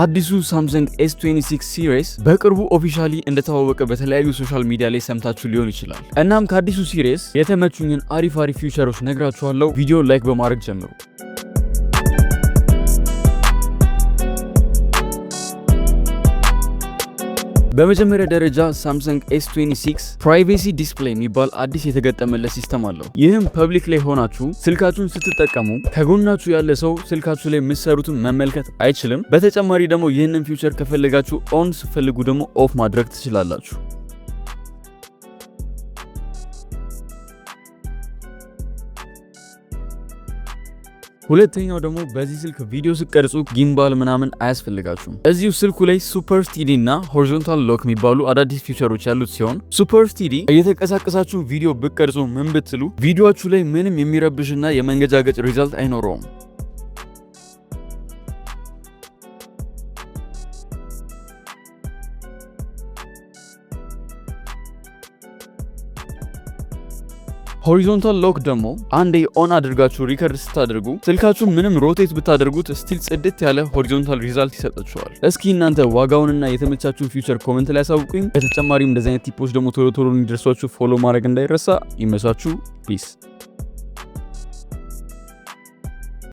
አዲሱ Samsung S26 series በቅርቡ officially እንደተዋወቀ በተለያዩ social media ላይ ሰምታችሁ ሊሆን ይችላል። እናም ከአዲሱ series የተመቹኝን አሪፍ አሪፍ feature ኦች ነግራችኋለሁ። ቪዲዮ like በማድረግ ጀምሩ። በመጀመሪያ ደረጃ Samsung S26 Privacy Display የሚባል አዲስ የተገጠመለት system አለው። ይህም public ላይ ሆናችሁ ስልካችሁን ስትጠቀሙ ከጎናችሁ ያለ ሰው ስልካችሁ ላይ የምትሰሩትን መመልከት አይችልም። በተጨማሪ ደግሞ ይህንን feature ከፈለጋችሁ on፣ ስትፈልጉ ደግሞ off ማድረግ ትችላላችሁ። ሁለተኛው ደግሞ በዚህ ስልክ ቪዲዮ ስትቀርጹ gimbal ምናምን አያስፈልጋችሁም። እዚሁ ስልኩ ላይ Super Steady እና Horizontal Lock የሚባሉ አዳዲስ feature ኦች ያሉት ሲሆን፣ Super Steady እየተንቀሳቀሳችሁ ቪዲዮ ብትቀርጹ ምን ብትሉ ቪዲዮአችሁ ላይ ምንም የሚረብሽና የመንገጫገጭ result አይኖረውም። Horizontal Lock ደግሞ አንዴ on አድርጋችሁ record ስታደርጉ ስልካችሁ ምንም rotate ብታደርጉት still ጽድት ያለ horizontal result ይሰጣችኋል። እስኪ እናንተ ዋጋውንና የተመቻችሁን feature comment ላይ ያሳውቁኝ። በተጨማሪም እንደዚህ አይነት tip ኦች ደግሞ ቶሎ ቶሎ እንዲደርሷችሁ follow ማድረግ እንዳይረሳ። ይመቻችሁ። Peace.